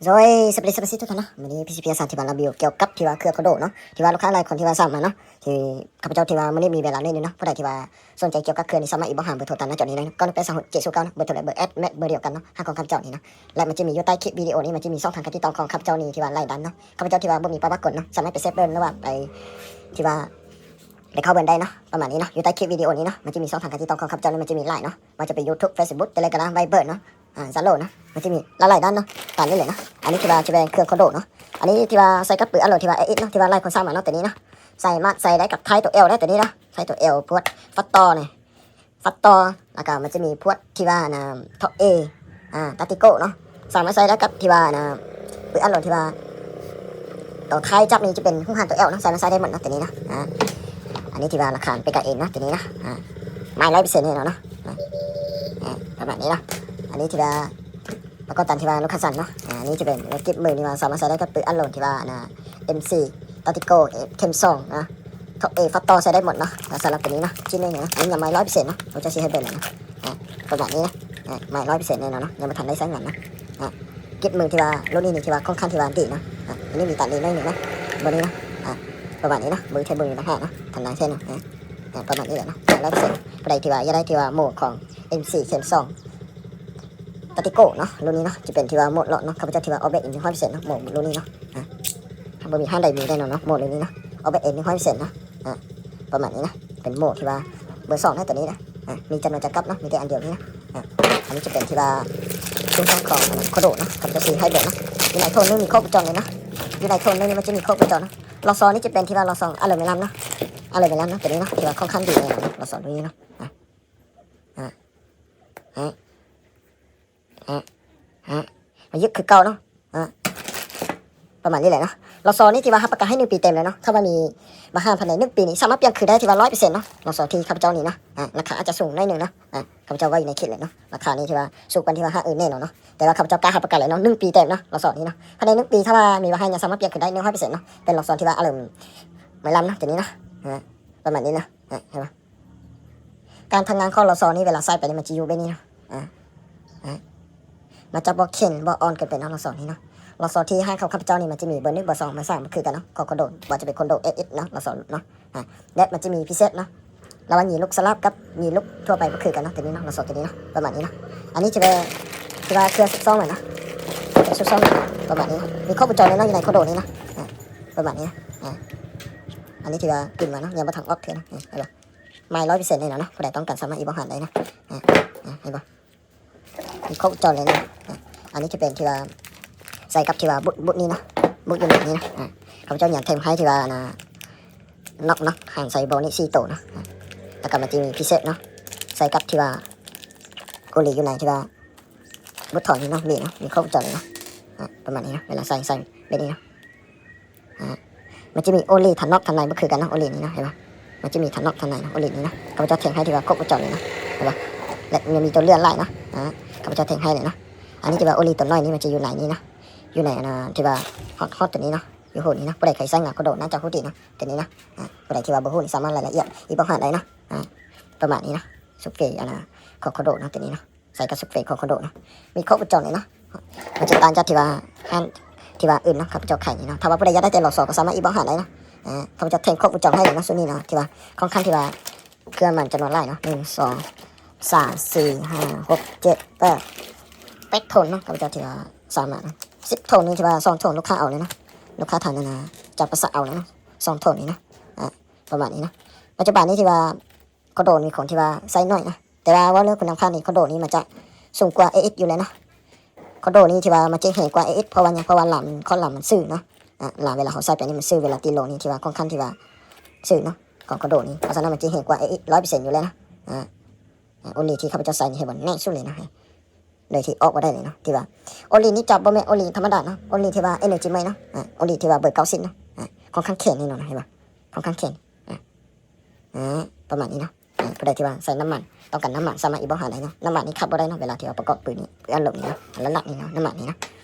ໂດຍ ສະບາຍດີ ສະບາຍດີທຸກທ່ານເນາະ. ມື້ນີ້ ພີຊີພີ ອາສາທີ່ວ່າ ຣີວິວກ່ຽວກັບທີ່ວ່າເຄື່ອງໂຄໂດເນາະ ທີ່ວ່າລູກຄ້າຫຼາຍຄົນທີ່ວ່າສັ່ງມາເນາະ ທີ່ຂ້າພະເຈົ້າທີ່ວ່າມື້ນີ້ມີເວລາໜ້ອຍໜຶ່ງເນາະ. ຜູ້ໃດທີ່ວ່າສົນໃຈກ່ຽວກັບເຄື່ອງນີ້ ສາມາດອິນບັອກຫາເບີໂທຕາມໜ້າຈໍນີ້ເລີຍເນາະ ເກົ້າໜຶ່ງແປດສາມຫົກເຈັດສູນເກົ້າເນາະ. ເບີໂທ ແລະ ເບີແອັດແມັດເບີດຽວກັນເນາະ ຫາຂອງຂ້າພະເຈົ້ານີ້ເນາະ. ແລະ ມັນຈະມີຢູ່ໃຕ້ຄລິບວິດີໂອນີ້ ມັນຈະມີຊ່ອງທາງການຕິດຕໍ່ຂອງຂ້າພະເຈົ້ານີ້ທີ່ວ່າຫຼາຍດ້ານເນາະ. ຂ້າພະເຈົ້າທີ່ວ່າບໍ່ມີປະຫວັດກົນເນາະ ສາມາດໄປເຊີດເບິ່ງ ຫຼືວ່າໄປທີ່ວ່າ ໄປເຂົ້າເບິ່ງໄດ້ເນາະ ປະມານນີ້ເນາະ. ຢູ່ໃຕ້ຄລິບວິດີໂອນີ້ເນາະ ມັນຈະມີຊ່ອງທາງການຕິດຕໍ່ຂອງຂ້າພະເຈົ້າເນາະ ມັນຈະມີຫຼາຍເນາະ ບໍ່ວ່າຈະເປັນ ຢູທູບ ເຟສບຸກ ເທເລກຣາມ ໄວເບີເນາະ ອາ ຊາໂລເນາະ ມັນຈະມີຫຼາຍໆດ້ານເນາະ. ຕາມນີ້ເລີຍເນາະ. ອັນນີ້ທີ່ວ່າຈະເປັນເຄື່ອງໂຄໂດເນາະ ອັນນີ້ທີ່ວ່າໃສ່ກັບປືອັດໂຫຼດທີ່ວ່າ ເອເອັສ ເນາະ ທີ່ວ່າຫຼາຍຄົນສັ່ງມາເນາະ. ຕົວນີ້ເນາະ ໃສ່ມາດໃສ່ໄດ້ກັບທ້າຍຕົວແອລເດ້ ຕົວນີ້ເນາະ ທ້າຍຕົວແອລ ພວດຟັດຕໍ່ນີ້ ຟັດຕໍ່ ແລ້ວກໍມັນຈະມີພວດທີ່ວ່າອັນນ່າ ທັອບເອ ອາ ຕາຕິໂກເນາະ ສາມາດໃສ່ໄດ້ກັບທີ່ວ່າອັນນ່າ ປືອັດໂຫຼດທີ່ວ່າ ຕົວທ້າຍຈັບນີ້ຈະເປັນຮູບຮ່າງຕົວແອລເນາະ ສາມາດໃສ່ໄດ້ໝົດເນາະ ຕົວນີ້ເນາະ. ອາ ອັນນີ້ທີ່ວ່າລາຄາເປັນກັນເອງເນາະ ຕົວນີ້ເນາະ ອາ ໄມ້ຮ້ອຍເປີເຊັນແນ່ນອນເນາະ ອາ ປະມານນີ້ເນາະ. ອັນນີ້ທີ່ວ່າປະກອບຕາມທີ່ວ່າລູກຄ້າສັ່ງເນາະ. ອາ ອັນນີ້ຈະເປັນກິບມືທີ່ວ່າສາມາດໃສ່ໄດ້ກັບປືອັດໂຫຼດທີ່ວ່າອັນນ່າ ເອັມສີ່ ຕາຕິໂກ ເຂັມສອງເນາະ ທັອບເອ ຟັດຕໍ່ ໃສ່ໄດ້ໝົດເນາະ. ສຳລັບຕົວນີ້ເນາະ ຊິນນີ້ເນາະ ອັນນີ້ຍັງໄມ້ຮ້ອຍເປີເຊັນເນາະ ເຮົາຈະຊິໃຫ້ເບິ່ງເນາະ ອາ ປະມານນີ້ເນາະ ອາ ໄມ້ຮ້ອຍເປີເຊັນແນ່ນອນເນາະ ຍັງບໍ່ທັນໄດ້ໃຊ້ງານເນາະ. ອາ ກິບມືທີ່ວ່າລຸ້ນນີ້ນີ້ ທີ່ວ່າຄ່ອນຂ້າງທີ່ວ່າດີເນາະ ອາ ອັນນີ້ມີຕາດີໜ້ອຍໜຶ່ງເນາະ ເບິ່ງນີ້ເນາະ ອາ ປະມານນີ້ເນາະ ເບິ່ງແທ້ເບິ່ງຢູ່ຕ່າງຫາກເນາະ ທັນໄດ້ແທ້ເນາະ ອາ ປະມານນີ້ແຫຼະເນາະ ໄມ້ຮ້ອຍເປີເຊັນ. ຜູ້ໃດທີ່ວ່າຢາກໄດ້ທີ່ວ່າໂໝດຂອງ ເອັມສີ່ ເຂັມສອງ ຕາຕິໂກເນາະ ລຸ້ນນີ້ເນາະ ຈະເປັນທີ່ວ່າໂໝດລັອກເນາະ ຂ້າພະເຈົ້າທີ່ວ່າອອກແບບເອງ ຮ້ອຍເປີເຊັນເນາະ ໂໝດລຸ້ນນີ້ເນາະ. ອາ ບໍ່ມີຮ້ານໃດມີແນ່ນອນເນາະ ໂໝດລຸ້ນນີ້ເນາະ ອອກແບບເອງ ຮ້ອຍເປີເຊັນເນາະ. ອາ ປະມານນີ້ນະ ເປັນໂໝດທີ່ວ່າເບີສອງນະ ຕົວນີ້ນະ ອາ ມີຈຳນວນຈຳກັດເນາະ ມີແຕ່ອັນດຽວນີ້ນະ. ອາ ອັນນີ້ຈະເປັນທີ່ວ່າຊຸມຂອງອັນໂຄໂດເນາະ ຂ້າພະເຈົ້າຊິໃຫ້ເບິ່ງເນາະ. ຢູ່ໃນໂທນໜຶ່ງມີຄົບວົງຈອນເລີຍເນາະ ຢູ່ໃນໂທນໜຶ່ງນີ້ມັນຈະມີຄົບວົງຈອນເນາະ. ລໍຊໍນີ້ຈະເປັນທີ່ວ່າລໍຊໍອະລູມິນຽມເນາະ ອະລູມິນຽມເນາະ ຕົວນີ້ເນາະ ທີ່ວ່າຄ່ອນຂ້າງດີແນ່ນອນເນາະ ລໍຊໍຕົວນີ້ເນາະ. ອາ ອາ ອາ ອາ ມາຍຶດຄືເກົ່າເນາະ ອາ ປະມານນີ້ແຫຼະເນາະ. ລໍຊໍນີ້ທີ່ວ່າຮັບປະກັນໃຫ້ໜຶ່ງປີເຕັມເລີຍເນາະ ຖ້າວ່າມີບັນຫາພາຍໃນໜຶ່ງປີນີ້ ສາມາດປ່ຽນຄືນໄດ້ທີ່ວ່າຮ້ອຍເປີເຊັນເນາະ. ລໍຊໍທີ່ຂ້າພະເຈົ້ານີ້ເນາະ ອາ ລາຄາອາດຈະສູງໜ້ອຍໜຶ່ງເນາະ ອາ ຂ້າພະເຈົ້າເວົ້າຢູ່ໃນຄລິບເລີຍເນາະ ລາຄານີ້ທີ່ວ່າສູງກວ່າທີ່ວ່າຫ້າງອື່ນແນ່ນອນເນາະ. ແຕ່ວ່າຂ້າພະເຈົ້າກ້າຮັບປະກັນເລີຍເນາະ ໜຶ່ງປີເຕັມເນາະ ລໍຊໍນີ້ເນາະ. ພາຍໃນໜຶ່ງປີ ຖ້າວ່າມີບັນຫາຫຍັງ ສາມາດປ່ຽນຄືນໄດ້ ໜຶ່ງຮ້ອຍເປີເຊັນເນາະ. ເປັນລໍຊໍທີ່ວ່າອະລູມິນຽມເນາະ ຕົວນີ້ເນາະ ອາ ປະມານນີ້ເນາະ ອາ ເຫັນບໍ່? ການທຳງານຂອງລໍຊໍນີ້ ເວລາໃສ່ໄປນີ້ ມັນຈະຢູ່ແບບນີ້ເນາະ ອາ ອາ ມັນຈະບໍ່ແຂງບໍ່ອ່ອນເກີນໄປເນາະ ລໍຊໍນີ້ເນາະ. ລໍຊໍທີ່ຮ້ານຂອງຂ້າພະເຈົ້ານີ້ ມັນຈະມີເບີໜຶ່ງ ເບີສອງ ເບີສາມ ບໍ່ຄືກັນເນາະ ຂອງໂຄໂດ ບໍ່ວ່າຈະເປັນໂຄໂດ ເອັສເອັສ ເນາະ ລໍຊໍເນາະ. ອາ ແລະ ມັນຈະມີພິເສດເນາະ ລະຫວ່າງຢີລຸກສະຫຼັບກັບຢີລຸກທົ່ວໄປບໍ່ຄືກັນເນາະ ຕົວນີ້ເນາະ ລໍຊໍຕົວນີ້ເນາະ ປະມານນີ້ເນາະ. ອັນນີ້ຈະເປັນທີ່ວ່າເຄື່ອງຊຸກຊ້ອມນະ ຊຸກຊ້ອມປະມານນີ້ເນາະ ມີຄົບວົງຈອນເລີຍເນາະ ຢູ່ໃນໂຄໂດນີ້ເນາະ ອາ ປະມານນີ້ເນາະ. ອາ ອັນນີ້ທີ່ວ່າຂຶ້ນມາເນາະ ຍັງບໍ່ທັນອອກເທື່ອເນາະ ເຫັນບໍ່? ໄມ້ຮ້ອຍເປີເຊັນແນ່ນອນເນາະ ຜູ້ໃດຕ້ອງການສາມາດອີບອກຫາໄດ້ເນາະ. ອາ ເຫັນບໍ່? ມີຄົບວົງຈອນເລີຍເນາະ. ອາ ອັນນີ້ຈະເປັນທີ່ວ່າໃສ່ກັບທີ່ວ່າບຸດ ບຸດນີ້ເນາະ ບຸດຢູ່ນີ້ເນາະ. ອາ ຂ້າພະເຈົ້າຍັງແຖມໃຫ້ທີ່ວ່າອັນນ່າ ນັອດເນາະ ຫາງໃສ່ໂບນີ້ສີ່ໂຕເນາະ. ອາ ແລ້ວກໍມັນຈະມີພິເສດເນາະ ໃສ່ກັບທີ່ວ່າໂອລີຢູ່ໃນທີ່ວ່າບຸດຖອນນີ້ເນາະ ມີເນາະ ມີຄົບວົງຈອນເລີຍເນາະ. ອາ ປະມານນີ້ເນາະ ເວລາໃສ່ ໃສ່ແບບນີ້ເນາະ. ອາ ມັນຈະມີໂອລີທັງນອກທັງໃນບໍ່ຄືກັນເນາະ ໂອລີນີ້ເນາະ ເຫັນບໍ່? ມັນຈະມີທັງນອກທັງໃນເນາະ ໂອລີນີ້ເນາະ. ຂ້າພະເຈົ້າແຖມໃຫ້ທີ່ວ່າຄົບວົງຈອນເລີຍເນາະ ເຫັນບໍ່? ແລະ ຍັງມີຕົວເລື່ອນຫຼາຍເນາະ. ອາ ຂ້າພະເຈົ້າແຖມໃຫ້ເລີຍເນາະ. ອັນນີ້ທີ່ວ່າໂອລີຕົວນ້ອຍນີ້ ມັນຈະຢູ່ໃນນີ້ເນາະ ຢູ່ໃນອັນນ່າ ທີ່ວ່າຮອດ ຮອດຕົວນີ້ເນາະ ຢູ່ໂຫນີ້ເນາະ. ຜູ້ໃດເຄີຍໃຊ້ງານໂຄໂດໜ້າຈະຮູ້ດີເນາະ ຕົວນີ້ເນາະ. ອາ ຜູ້ໃດທີ່ວ່າບໍ່ຮູ້ນີ້ ສາມາດລາຍລະອຽດອີບອກຫາໄດ້ເນາະ. ອາ ປະມານນີ້ເນາະ ຊຸກເຟ ອັນນ່າ ຂອງໂຄໂດເນາະ ຕົວນີ້ເນາະ ໃສ່ກັບຊຸກເຟຂອງໂຄໂດເນາະ. ມີຄົບວົງຈອນເລີຍເນາະ ມັນຈະຕ່າງຈາກທີ່ວ່າຮ້ານທີ່ວ່າອື່ນເນາະ ຂ້າພະເຈົ້າຂາຍນີ້ເນາະ. ຖ້າວ່າຜູ້ໃດຢາກໄດ້ແຕ່ລໍຊໍ ກໍສາມາດອີບອກຫາໄດ້ເນາະ. ອາ ຂ້າພະເຈົ້າແຖມຄົບວົງຈອນໃຫ້ເລີຍເນາະ ຊຸດນີ້ເນາະ ທີ່ວ່າຄ່ອນຂ້າງທີ່ວ່າເຄື່ອງມັນຈຳນວນຫຼາຍເນາະ ໜຶ່ງ ສອງ ສາມ ສີ່ ຫ້າ ຫົກ ເຈັດ ແປດ ແປດໂທນເນາະ. ຂ້າພະເຈົ້າທີ່ວ່າສາມາດເນາະ ສິບໂທນນີ້ ທີ່ວ່າສອງໂທນລູກຄ້າເອົາເລີຍເນາະ ລູກຄ້າທາງນັ້ນນະ ຈະປະສານເອົາເລີຍເນາະ ສອງໂທນນີ້ເນາະ. ອາ ປະມານນີ້ເນາະ. ປັດຈຸບັນນີ້ທີ່ວ່າໂຄໂດມີຄົນທີ່ວ່າໃຊ້ໜ້ອຍເນາະ ແຕ່ວ່າເວົ້າເລື່ອງຄຸນນະພາບນີ້ ໂຄໂດນີ້ມັນຈະສູງກວ່າເອເອັສຢູ່ແລ້ວເນາະ. ໂຄໂດນີ້ທີ່ວ່າມັນຈະແຮງກວ່າເອເອັສ ເພາະວ່າຫຍັງ? ເພາະວ່າລາມ ຄອດລາມມັນຊື່ເນາະ. ອາ ລາມເວລາເຮົາໃສ່ໄປນີ້ມັນຊື່ ເວລາຕີລົງນີ້ທີ່ວ່າຄ່ອນຂ້າງທີ່ວ່າຊື່ເນາະ ຂອງໂຄໂດນີ້. ເພາະສະນັ້ນມັນຈະແຮງກວ່າເອເອັສຮ້ອຍເປີເຊັນຢູ່ແລ້ວເນາະ. ອາ ອາ ໂອລີທີ່ຂ້າພະເຈົ້າໃສ່ນີ້ ເຫັນບໍ່? ແນບສຸດເລີຍເນາະ ໂດຍທີ່ອອກບໍ່ໄດ້ເລີຍເນາະ. ທີ່ວ່າໂອລີນີ້ຈະບໍ່ແມ່ນໂອລີທຳມະດາເນາະ ໂອລີທີ່ວ່າເອເນີຈີໃໝ່ເນາະ. ອາ ໂອລີທີ່ວ່າເບີເກົ້າສິບເນາະ. ອາ ຄ່ອນຂ້າງແຂງແນ່ນອນ ເຫັນບໍ່? ຄ່ອນຂ້າງແຂງ ອາ ອາ ປະມານນີ້ເນາະ. ອາ ຜູ້ໃດທີ່ວ່າໃສ່ນ້ຳມັນ ຕ້ອງການນ້ຳມັນ ສາມາດອີບອກຫາໄດ້ເນາະ. ນ້ຳມັນນີ້ຂາດບໍ່ໄດ້ເນາະ ເວລາທີ່ວ່າປະກອບປືນີ້ ເປັນອັນລົມນີ້ເນາະ ອັນຫຼັກໆນີ້ເນາະ ນ້ຳມັນນີ້ເນາະ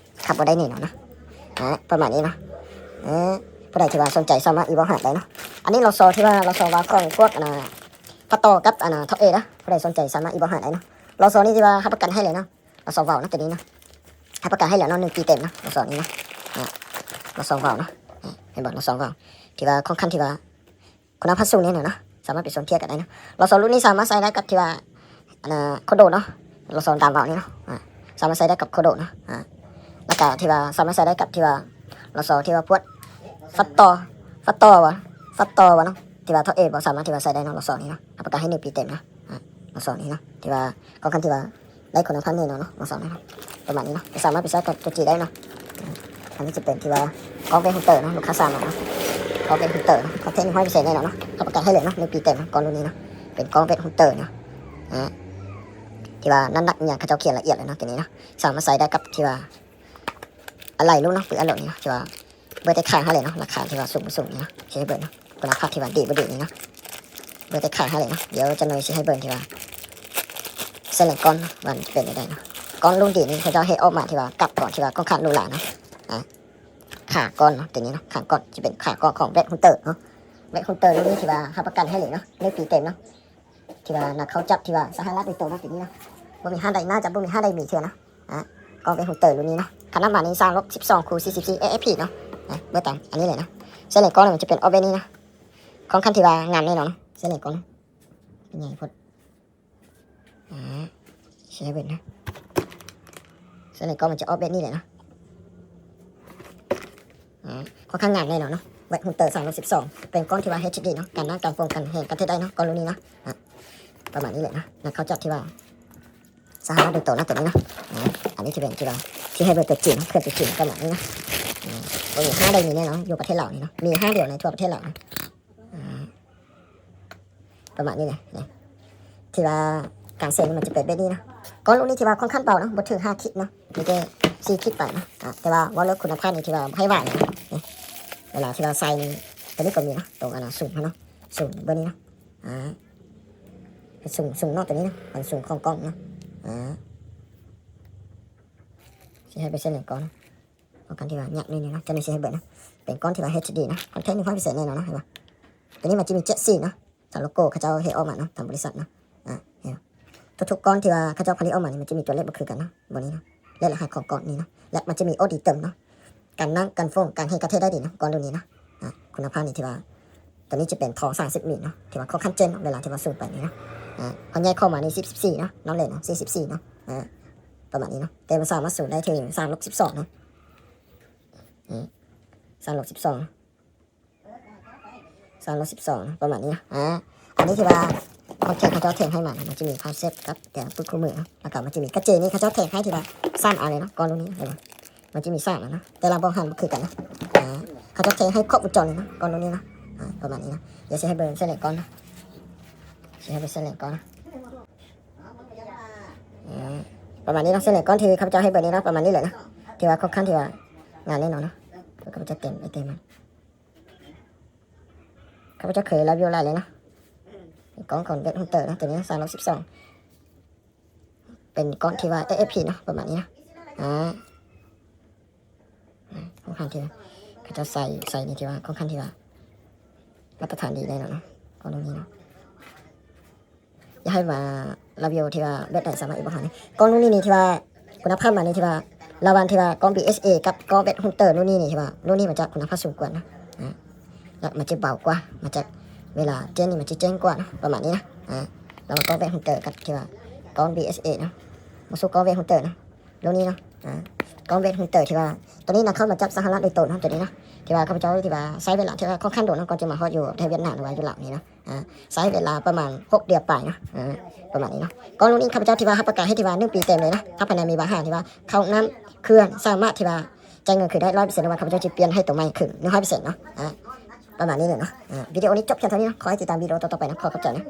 ຂາດບໍ່ໄດ້ແນ່ນອນເນາະ. ອາ ປະມານນີ້ເນາະ. ເອີ ຜູ້ໃດທີ່ວ່າສົນໃຈສາມາດອີບອກຫາໄດ້ເນາະ. ອັນນີ້ລໍຊໍທີ່ວ່າລໍຊໍວາວຂອງພວກອັນນ່າ ພັດຕໍ່ກັບອັນນ່າ ທັອບເອເດີ ຜູ້ໃດສົນໃຈສາມາດອີບອກຫາໄດ້ເນາະ. ລໍຊໍນີ້ທີ່ວ່າຮັບປະກັນໃຫ້ເລີຍເນາະ ລໍຊໍວາວເນາະ ຕົວນີ້ເນາະ. ຮັບປະກັນໃຫ້ແລ້ວເນາະ ໜຶ່ງປີເຕັມເນາະ ລໍຊໍນີ້ເນາະ ອ່າ ລໍຊໍວາວເນາະ ເຫັນບໍ່ ລໍຊໍວາວ ທີ່ວ່າຄ່ອນຂ້າງທີ່ວ່າຄຸນນະພາບສູງແນ່ນອນເນາະ ສາມາດໄປຊົນທຽກກັນໄດ້ເນາະ ລໍຊໍລຸ້ນນີ້ສາມາດໃຊ້ໄດ້ກັບທີ່ວ່າ ອັນນ່າ ໂຄໂດະເນາະ ລໍຊໍຕາມວາວນີ້ເນາະ ອ່າ ສາມາດໃຊ້ໄດ້ກັບໂຄໂດະເນາະ ອ່າ ແລ້ວກະທີ່ວ່າສາມາດໃຊ້ໄດ້ກັບທີ່ວ່າ ລໍຊໍທີ່ວ່າພວກຟັດຕໍ ຟັດຕໍບໍ່ ຟັດຕໍບໍ່ເນາະ ທີ່ວ່າທໍ່ເອບໍ່ສາມາດທີ່ວ່າໃຊ້ໄດ້ເນາະ ລໍຊໍນີ້ເນາະ ຮັບປະກັນໃຫ້ໜຶ່ງປີເຕັມເນາະ ອ່າ ລໍຊໍນີ້ເນາະ ທີ່ວ່າຄ່ອນຂ້າງທີ່ວ່າ ໄດ້ຄຸນນະພາບແນ່ນອນເນາະ ລໍຊໍເນາະ ປະມານນີ້ເນາະ ສາມາດໄປໃຊ້ກັບຕົວຈີໄດ້ເນາະ ອັນນີ້ຈະເປັນທີ່ວ່າກ້ອງເວັດຮຸນເຕີເນາະ ລູກຄ້າສາມາດເນາະ ກ້ອງເວັດຮຸນເຕີເນາະ ຄອນເທັນໜຶ່ງຮ້ອຍເປີເຊັນແນ່ນອນເນາະ ຮັບປະກັນໃຫ້ເລີຍເນາະ ໜຶ່ງປີເຕັມເນາະ ກ້ອງລຸ້ນນີ້ເນາະ ເປັນກ້ອງເວັດຮຸນເຕີເນາະ ອ່າ ທີ່ວ່ານ້ຳໜັກອີ່ຫຍັງເຂົາເຈົ້າຂຽນລະອຽດເລີຍເນາະ ຕົວນີ້ເນາະ ສາມາດໃຊ້ໄດ້ກັບທີ່ວ່າ ອາໄຫຼ່ລົດເນາະ ປືອາໄຫຼ່ລົດນີ້ເນາະ ທີ່ວ່າເບິ່ງແຕ່ຂ້າງໃຫ້ເລີຍເນາະ ລາຄາທີ່ວ່າສູງບໍ່ສູງນີ້ເນາະ ຊິໃຫ້ເບິ່ງເນາະ ຄຸນນະພາບທີ່ວ່າດີບໍ່ດີນີ້ເນາະ ເບິ່ງແຕ່ຂ້າງໃຫ້ເລີຍເນາະ ດຽວຈັກໜ່ອຍຊິໃຫ້ເບິ່ງທີ່ວ່າ ເສັ້ນແຫຼງກ້ອນເນາະ ວ່າມັນຈະເປັນຈັ່ງໃດເນາະ ກ້ອນລຸ້ນດີນີ້ເຂົາເຈົ້າເຮັດອອກມາທີ່ວ່າກັບກ້ອນທີ່ວ່າຄ່ອນຂ້າງຫຼູຫຼາເນາະ ອ່າ ຂາກ້ອນເນາະ ຕົວນີ້ເນາະ ຂາກ້ອນຈະເປັນຂາກ້ອນຂອງເວັດຮຸນເຕີເນາະ ເວັດຮຸນເຕີລຸ້ນນີ້ທີ່ວ່າຮັບປະກັນໃຫ້ເລີຍເນາະ ໜຶ່ງປີເຕັມເນາະ ທີ່ວ່ານຳເຂົ້າຈາກທີ່ວ່າສະຫະລັດໂດຍຕົງເນາະ ຕົວນີ້ເນາະ ບໍ່ມີຮ້ານໃດ ໜ້າຈະບໍ່ມີຮ້ານໃດມີເທື່ອເນາະ ອ່າ ກ້ອງເປັນຮຸນເຕີລຸ້ນນີ້ເນາະ ຂະໜາດມັນນີ້ສາມຮ້ອຍສິບສອງ ຄູ ສີ່ສິບສີ່ ເອເອັຟພີ ເນາະ ອ່າ ເບິ່ງຕາມອັນນີ້ເລີຍເນາະ ເສັ້ນແຫຼງກ້ອນມັນຈະເປັນອອກແບບນີ້ເນາະ ຄ່ອນຂ້າງທີ່ວ່າງາມແນ່ນອນເນາະ ເສັ້ນແຫຼງກ້ອນເປັນໃຫຍ່ໂພດ ອ່າ ຊິໃຫ້ເບິ່ງເນາະ ເສັ້ນແຫຼງກ້ອນມັນຈະອອກແບບນີ້ເລີຍເນາະ ອ່າ ຄ່ອນຂ້າງງາມແນ່ນອນເນາະ ເວັດຮຸນເຕີສາມຮ້ອຍສິບສອງ ເປັນກ້ອນທີ່ວ່າເອັດດີເນາະ ກັນນ້ຳກັນຝົນກັນແຫ້ງກັນເທັດໄດ້ເນາະ ກ້ອນລຸ້ນນີ້ເນາະ ອ່າ ປະມານນີ້ແຫຼະເນາະ ນຳເຂົ້າຈາກທີ່ວ່າສະຫະລັດໂດຍຕົງເນາະ ຕົວນີ້ເນາະ ອ່າ ອັນນີ້ທີ່ເປັນທີ່ວ່າທີ່ໃຫ້ເບິ່ງຕົວຈິງເນາະ ເຄື່ອງຕົວຈິງປະມານນີ້ເນາະ ອ່າ ບໍ່ມີຮ້ານໃດມີແນ່ນອນ ຢູ່ປະເທດລາວນີ້ເນາະ ມີຮ້ານດຽວໃນທົ່ວປະເທດລາວເນາະ ອ່າ ປະມານນີ້ແຫຼະ ທີ່ວ່າການເຊັນມັນຈະເປັນແບບນີ້ເນາະ ກ້ອນລຸ້ນນີ້ທີ່ວ່າຄ່ອນຂ້າງເບົາເນາະ ບໍ່ເຖິງຫ້າຂີດເນາະ ມີແຕ່ສີ່ຂີດປາຍເນາະ ອ່າ ແຕ່ວ່າເວົ້າເລື່ອງຄຸນນະພາບນີ້ທີ່ວ່າບໍ່ໃຫ້ຫວານເນາະ ເວລາທີ່ວ່າໃສ່ນີ້ ຕົວນີ້ກໍມີເນາະ ຕົງອັນນ່າ ສູງເນາະ ສູງເບິ່ງນີ້ເນາະ ອ່າ ສູງ ສູງເນາະ ຕົວນີ້ເນາະ ອັນສູງຂອງກ້ອງເນາະ ອ່າ ຊິໃຫ້ເບິ່ງເສັ້ນແຫຼງກ້ອນເນາະ ເອົາກັນທີ່ວ່າຍາກໜ້ອຍໜຶ່ງເນາະ ເຈົ້າໜ້າທີ່ຊິໃຫ້ເບິ່ງເນາະ ເປັນກ້ອນທີ່ວ່າເອັດດີເນາະ ຄອນເທັນໜຶ່ງຮ້ອຍເປີເຊັນແນ່ນອນເນາະ ເຫັນບໍ່ ຕົວນີ້ມັນຈະມີເຈັດສີເນາະ ທາງໂລໂກ້ເຂົາເຈົ້າເຮັດອອກມາເນາະ ທາງບໍລິສັດເນາະ ອ່າ ເຫັນບໍ່ ທຸກໆກ້ອນທີ່ວ່າເຂົາເຈົ້າຜະລິດອອກມານີ້ ມັນຈະມີຕົວເລກບໍ່ຄືກັນເນາະ ບ່ອນນີ້ເນາະ ແລະ ລະຫັດຂອງກ້ອນນີ້ເນາະ ແລະ ມັນຈະມີໂອດີເຕີມເນາະ ກັນນ້ຳກັນຝົນກັນແຫ້ງກັນເທັດໄດ້ດີເນາະ ກ້ອນລຸ້ນນີ້ເນາະ ອ່າ ຄຸນນະພາບນີ້ທີ່ວ່າ ຕົວນີ້ຈະເປັນທໍ່ສາມສິບມິນເນາະ ທີ່ວ່າຄ່ອນຂ້າງເຈັ້ນເນາະ ເວລາທີ່ວ່າສູງໄປນີ້ເນາະ ອ່າ ຄວາມໃຫຍ່ຂອງມັນນີ້ສີ່ສິບສີ່ເນາະ ນ້ຳເຫຼັນເນາະ ສີ່ສິບສີ່ເນາະ ອ່າ ປະມານນີ້ເນາະ ແຕ່ມັນສາມາດສູງໄດ້ເຖິງສາມຮ້ອຍສິບສອງເນາະ ອືມ ສາມຮ້ອຍສິບສອງ ສາມຮ້ອຍສິບສອງ ປະມານນີ້ເນາະ ອ່າ ອັນນີ້ທີ່ວ່າຄອນເທັນເຂົາເຈົ້າແຖມໃຫ້ມາເນາະ ມັນຈະມີພາເຊັດກັບແຕ່ປຶ້ມຄູ່ມືເນາະ ແລ້ວກໍມັນຈະມີກະເຈນີ້ ເຂົາເຈົ້າແຖມໃຫ້ທີ່ວ່າສາມອັນເລີຍເນາະ ກ້ອນລຸ້ນນີ້ ເຫັນບໍ່ ມັນຈະມີສາມອັນເນາະ ແຕ່ລະບ່ອນຫັນບໍ່ຄືກັນເນາະ ອ່າ ເຂົາເຈົ້າແຖມໃຫ້ຄົບວົງຈອນເລີຍເນາະ ກ້ອນລຸ້ນນີ້ເນາະ ອ່າ ປະມານນີ້ເນາະ ດຽວຊິໃຫ້ເບິ່ງເສັ້ນແຫຼງກ້ອນເນາະ ຊິໃຫ້ເບິ່ງເສັ້ນແຫຼງກ້ອນເນາະ ອ່າ ປະມານນີ້ເນາະ ເສັ້ນແຫຼງກ້ອນທີ່ຂ້າພະເຈົ້າໃຫ້ເບິ່ງນີ້ເນາະ ປະມານນີ້ເລີຍເນາະ ທີ່ວ່າຄ່ອນຂ້າງທີ່ວ່າງາມແນ່ນອນເນາະ ຂ້າພະເຈົ້າເຕັມໄອເຕັມມັນ ຂ້າພະເຈົ້າເຄີຍຣີວິວຫຼາຍແລ້ວເນາະ ກ້ອງຂອງເວັດຮຸນເຕີເນາະ ຕົວນີ້ສາມຮ້ອຍສິບສອງ ເປັນກ້ອງທີ່ວ່າເອັດເອັຟພີເນາະ ປະມານນີ້ເນາະ ອ່າ ຄ່ອນຂ້າງທີ່ວ່າເຂົາເຈົ້າໃສ່ ໃສ່ນີ້ທີ່ວ່າຄ່ອນຂ້າງທີ່ວ່າມາດຕະຖານດີແນ່ນອນເນາະ ກ້ອງລຸ້ນນີ້ເນາະ ຢາກໃຫ້ມາຣີວິວທີ່ວ່າແບບໃດສາມາດອີກບໍ່ທັນ ກ້ອງລຸ້ນນີ້ນີ້ທີ່ວ່າຄຸນນະພາບມັນນີ້ທີ່ວ່າ ລະຫວ່າງທີ່ວ່າກ້ອງບີເອັສເອກັບກ້ອງເວັດຮຸນເຕີລຸ້ນນີ້ນີ້ທີ່ວ່າລຸ້ນນີ້ມັນຈະຄຸນນະພາບສູງກວ່າເນາະ ອ່າ ແລ້ວມັນຈະເບົາກວ່າ ມັນຈະ ເວລາເຈັ້ນນີ້ມັນຈະເຈັ້ນກວ່າເນາະ ປະມານນີ້ນະ ອ່າ ລະຫວ່າງກ້ອງເວັດຮຸນເຕີກັບທີ່ວ່າກ້ອງບີເອັສເອເນາະ ບໍ່ສູ້ກ້ອງເວັດຮຸນເຕີເນາະ ລຸ້ນນີ້ເນາະ ອ່າ ກ້ອງເວັດຮຸນເຕີທີ່ວ່າ ຕົວນີ້ນຳເຂົ້າມາຈາກສະຫະລັດໂດຍຕົງເນາະ ຕົວນີ້ເນາະ ທີ່ວ່າຂ້າພະເຈົ້າທີ່ວ່າໃຊ້ເວລາທີ່ວ່າຄ່ອນຂ້າງດົນເນາະ ກ່ອນຈະມາຮອດຢູ່ປະເທດຫວຽດນາມ ຫຼືວ່າຢູ່ລາວນີ້ເນາະ ອ່າ ໃຊ້ເວລາປະມານຫົກເດືອນປາຍເນາະ ອ່າ ປະມານນີ້ເນາະ ກ້ອງລຸ້ນນີ້ຂ້າພະເຈົ້າທີ່ວ່າຮັບປະກັນໃຫ້ທີ່ວ່າໜຶ່ງປີເຕັມເລີຍເນາະ ຖ້າພາຍໃນມີບັນຫາທີ່ວ່າເຂົ້ານ້ຳເຄື່ອງ ສາມາດທີ່ວ່າຈ່າຍເງິນຄືນໄດ້ຮ້ອຍເປີເຊັນ ຫຼືວ່າຂ້າພະເຈົ້າຈະປ່ຽນໃຫ້ໂຕໃໝ່ຄືນໜຶ່ງຮ້ອຍເປີເຊັນເນາະ ອ່າ ປະມານນີ້ເລີຍເນາະ ອ່າ ວິດີໂອນີ້ຈົບພຽງເທົ່ານີ້ເນາະ ຂໍໃຫ້ຕິດຕາມວິດີໂອຕໍ່ໆໄປເນາະ ຂໍຂອບໃຈເນາະ